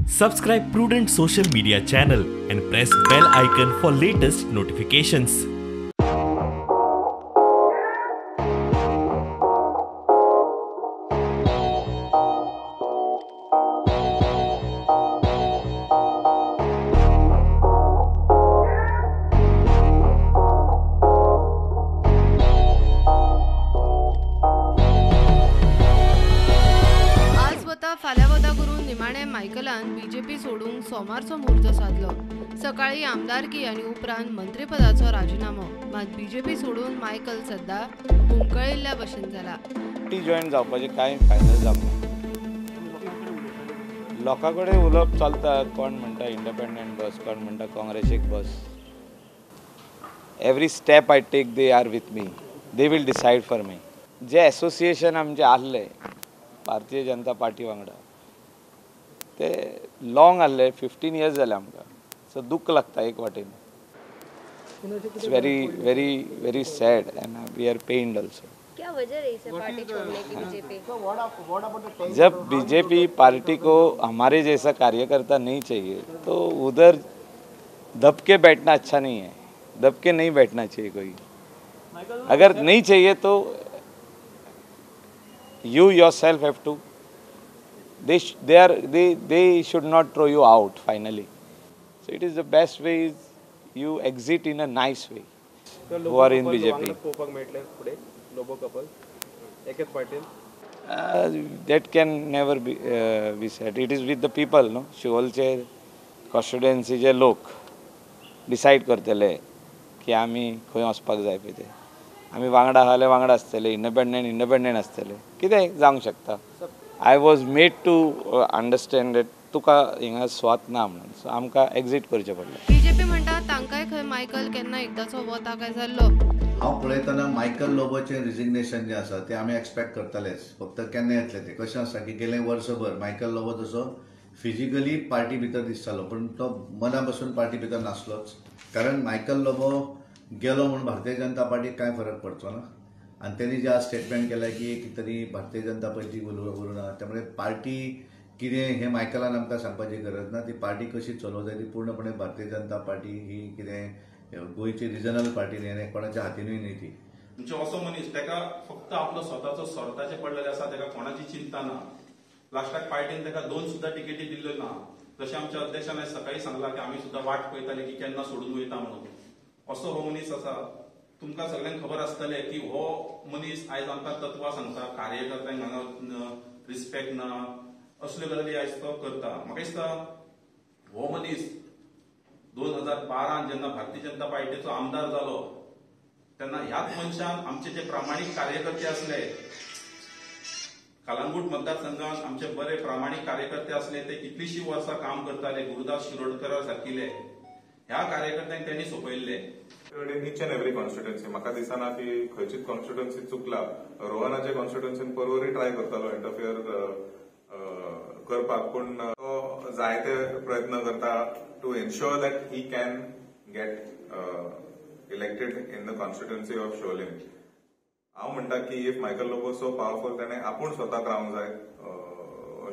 Subscribe Prudent Social Media channel and press bell icon for latest notifications. फाल्यां वता करून निमाणे मायकलान बीजेपी सोडूंक सोमारचो मुहूर्त साधलो. सकाळी आमदारकी आनी उपरांत मंत्रीपदाचो राजिनामो. मात बीजेपी सोडून मायकल सद्दा हुमकळिल्ल्या भशेन जाला. पार्टी जॉयन जावपाचें कांय फायनल जावंक ना. लोकां कडेन उलोवप चलता, कोण म्हणटा इंडिपेंडंट बस, कोण म्हणटा काँग्रेसीक बस. Every step I take they are with me, they will decide for me. J association आमचें आहलें भारतीय जनता पार्टी वांगडा ते लॉंग आहले, 15 इयर्स जाले आमकां. सो दुःख लागता एक वाटेन. It's very very very sad and we are pained also. क्या वजह रही सर पार्टी छोड़ने की बीजेपी? जब बीजेपी पार्टी को हमारे जैसा कार्यकर्ता नहीं चाहिए तो उधर दबके बैठना अच्छा नहीं है. दबके नहीं बैठना चाहिए कोई. अगर नहीं चाहिए तो you yourself have to, they should not throw you out finally. So it is the best way is you exit in a nice way. Who are in BJP? That can never be said. It is with the people, no? शिवोलचे constituency जे लोक decide करतले की आमी खंय वचपाक जाय पळय ते. आमी वांगडा आसले वांगडा आसतले, इंडिपेंडंट इंडिपेंडंट आसतले, कितेंय जावंक शकता. I was made to understand that तुका हिंगा स्वात ना म्हणून, सो आमकां एक्झीट करचें पडलें. बीजेपी म्हणटा तांकांय खंय मायकल केन्ना एकदाचो वता काय जाल्लो. हांव पळयतना मायकल लोबोचें रिजिग्नेशन जें आसा तें आमी एक्सपेक्ट करतालेच, फक्त केन्ना येतलें तें. कशें आसा की गेले वर्सभर मायकल लोबो तसो फिजिकली पार्टी भितर दिसतालो, पूण तो मना पसून पार्टी भितर नासलोच. कारण मायकल लोबो गेलो म्हणून भारतीय जनता पार्टीक कांय फरक पडचो ना. आनी तेणी जे आज स्टेटमेंट केलें की एक तरी भारतीय जनता पार्टी उरूना, त्यामुळे पार्टी कितें हें मायकलान आमकां सांगपाची गरज ना. ती पार्टी कशी चलोवंक जाय ती पूर्णपणे भारतीय जनता पार्टी ही कितें गोंयची रिजनल पार्टी न्ही आनी कोणाच्या हातीनूय न्ही ती. म्हणजे असो मनीस ताका फक्त आपलो स्वताचो स्वार्थाचें पडलेलें आसा, ताका कोणाची चिंता ना. लास्टाक पार्टीन ताका 2 सुद्दां तिकेटी दिल्ल्यो ना. जशें आमच्या अध्यक्षान सकाळी सांगलां की आमी सुद्दां वाट पळयताले की केन्ना सोडून वयता म्हणून. असो हो मनीस आसा. तुमकां सगळ्यांक खबर आसतलें की हो मनीस आयज आमकां तत्वां सांगता, कार्यकर्त्यांक हांगा रिस्पेक्ट ना, असल्यो गजाली आयज तो करता. म्हाका दिसता हो मनीस 2012 जेन्ना भारतीय जनता पार्टीचो आमदार जालो तेन्ना ह्याच मनशान आमचे जे प्रामाणीक कार्यकर्ते आसले कलंगूट मतदारसंघात, आमचे बरे प्रामाणीक कार्यकर्ते आसले ते कितलीशीं वर्सां काम करताले, गुरुदास शिरोडकर सारकिले ह्या कार्यकर्त्यांक त्यांनी सोपयल्ले. इच एंड एवरी कॉन्स्टिट्युएन्सी म्हाका दिसना की खंयचीच कॉन्स्टिट्युएन्सी चुकला. रोहनाच्या कॉन्स्टिट्युएन्सीन परवरी ट्राय करतालो इंटरफियर करपाक, पूण तो जायते प्रयत्न करता to ensure that he can get elected in the constituency of Siolim. हांव म्हणटा की if Michael Lobo so powerful, ताणें आपूण स्वताक रावंक जाय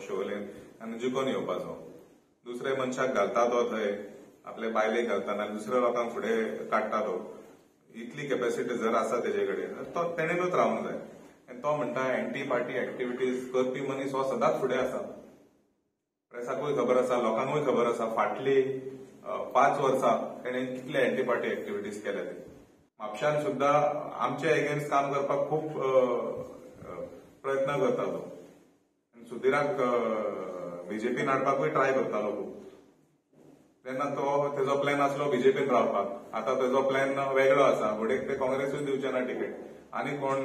शिवोलेम आनी जिखून येवपाचो. दुसरे मनशाक घालता तो थंय, आपले बायलेक घालता ना दुसऱ्या लोकांक फुडें काडटा तो. इतली कॅपॅसिटी जर आसा तेजे कडेन तो तेणेनूच रावंक जाय. आनी तो म्हणटा एंटी पार्टी एक्टिविटीज करपी मनीस हो सदांच फुडें आसा. प्रेसाकूय खबर आसा, लोकांकूय खबर आसा फाटली 5 वर्सां तेणें कितले एंटी पार्टी एक्टिविटीज केल्या ते. म्हापशान सुद्दां आमचे एगेन्स्ट काम करपाक खूब प्रयत्न करतालो. सुधीराक बीजेपीन हाडपाकूय ट्राय करतालो खूब. तेन्ना तो तेजो प्लॅन आसलो बीजेपीन रावपाक. आतां तेजो प्लॅन वेगळो आसा. घोडेक ते काँग्रेसूय दिवचे ना तिकेट आनी कोण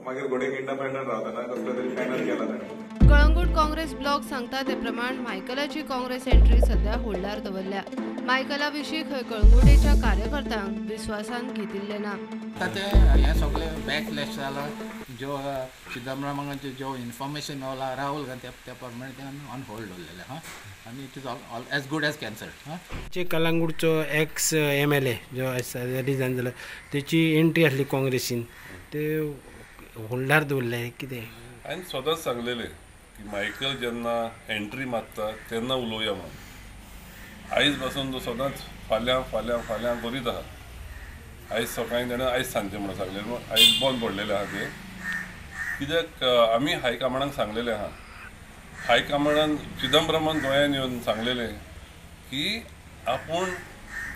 मागीर घोडेक इंडिपेंडंट रावता ना, कसलो तरी पॅनल केला ताणें. कळंगूट काँग्रेस ब्लॉक सांगता ते प्रमाण मायकलाची काँग्रेस एंट्री सध्या होल्डार दवरल्या. मायकला विशीं खंय कळंगुटेच्या कार्यकर्त्यांक विस्वासान घेतिल्लें ना. आतां ते हें सगळें बॅकलॅश जाला. जो चिदंबरमाचे जो इन्फॉर्मेशन मेवला राहुल गांधी त्या प्रमाणे ते ऑन होल्ड दवरलेलें हां, आनी it is all as good as cancelled. हां, जे कलंगूटचो एक्स MLA जो आसा रिजायन जालो तेची एंट्री आसली काँग्रेसीन, ते होल्डार दवरले कितें? हांवें स्वताच सांगलेलें की मायकल जेन्ना एंट्री मारता तेन्ना उलोवया म्हणून. आयज पासून तो सदांच फाल्यां फाल्यां फाल्यां करीत आहा. आयज सकाळीं ताणें आयज सांगचें म्हणून सांगलें, आयज बंद पडलेलें आहा तें. कित्याक आमी हायकमांडाक सांगलेलें आहा, हायकमांडान चिदंबरमान गोंयान येवन सांगलेलें की आपूण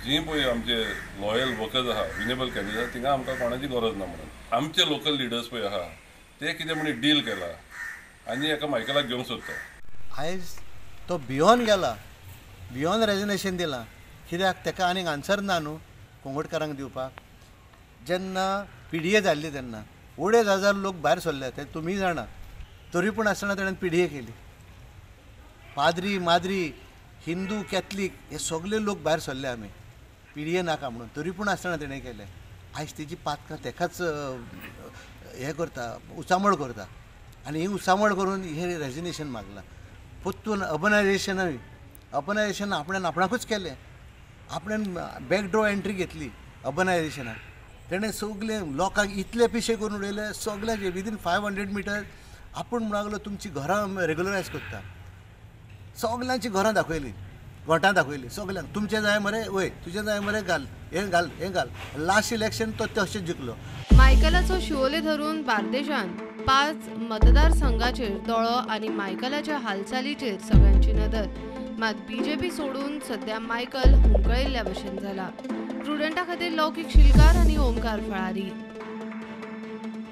जी पळय आमचे लॉयल वर्कर्स आहा, विनेबल कॅन्डिडेट, थिंगा आमकां कोणाची गरज ना म्हणून. आमचे लोकल लिडर्स पळय आहा ते कितें म्हण डील केला आनी एका मायकलाक घेवंक सोदता. आयज तो भियोन गेला, भियोन रेजिग्नेशन दिलां. कित्याक ताका आनीक आन्सर ना न्हू कोंगोटकारांक दिवपाक. जेन्ना PDA जाल्ली तेन्ना 2,500 लोक भायर सरले, ते तुमी जाणा. तरी पूण आसतना ताणें PDA केली. पाद्री माद्री हिंदू कॅथलीक हे सगळे लोक भायर सरले आमी PDA नाका म्हणून, तरी पूण आसतना तेणें केलें. आयज तेजी पातकां तेकाच हें करता, उचांबळ करता. आनी ही उचांबळ करून हें रेजिग्नेशन मागलां. परतून अर्बनायजेशनूय, अर्बनायजेशन आपणान आपणाकूच केलें. आपणान बॅकडोर एंट्री घेतली अर्बनायजेशनाक. तेणें सगळें लोकांक इतले पिशे करून उडयले, सगळ्यांचे विदीन 500 मिटर आपूण म्हणूंक लागलो तुमची घरां रेगुलरायज करता. सगल्यांची घरां दाखयलीं, गोठां दाखयलीं सगल्यांक. तुमचें जाय मरे, वय तुजें जाय मरे, घाल हें घाल हें घाल. लास्ट इलेक्शन तो तशें जिखलो. मायकलाचो शिवोले धरून बार्देशान 5 मतदारसंघाचेर दोळो आनी मायकलाच्या हालचालीचेर सगळ्यांची नदर. मात बीजेपी सोडून सध्या मायकल हुमकळिल्ल्या भशेन जाला. प्रुडंटा खातीर लौकीक शिलकार आनी ओमकार फळारी.